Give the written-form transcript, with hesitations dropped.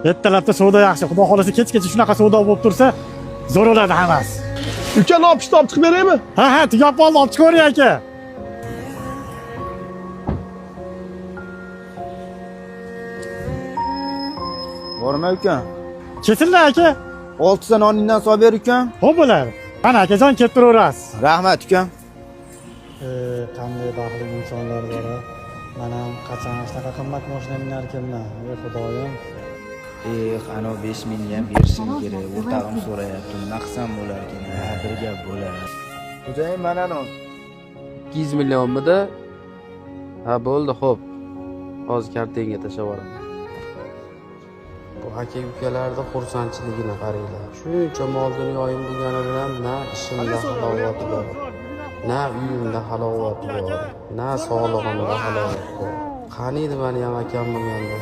Ertalabda savdo yaxshi. Xudo xohlasa kechgacha shunaqa savdo bo'lib tursa, zo'r bo'ladi hammasi. Uka, non pishdi, olib chiqib beraymi? Ha, tugab qoldi, olib chiqavering aka. Bormi ukam? Kesildi aka. Oltita noningdan solib ber ukam. Xo'p bo'ladi. Mana akajon, kelib turaverasiz. Rahmat ukam. Qanday baxtli insonlar bor a. Man ham qachon shunaqa qimmat mashina minarkanman. Ey Xudoyim. Eh, ana 5 mingni ham berishim kerak. O'rtog'im so'rayapti. Nima qilsam bo'larkan? Ha, bir gap bo'ladi. Xo'jayin, mana non. 200 millionmidi? Ha, bo'ldi, xo'p. Hozir kartangga tashlab yuboraman. Bu aka ukalarni xursandchiligini qaranglar. Shuncha mol dunyoyim bo'lgani bilan na ishimda halovat bor, na uyimda halovat bor, na sog'lig'imda halovat bor. Qaniydi mani ham akam bo'lganda.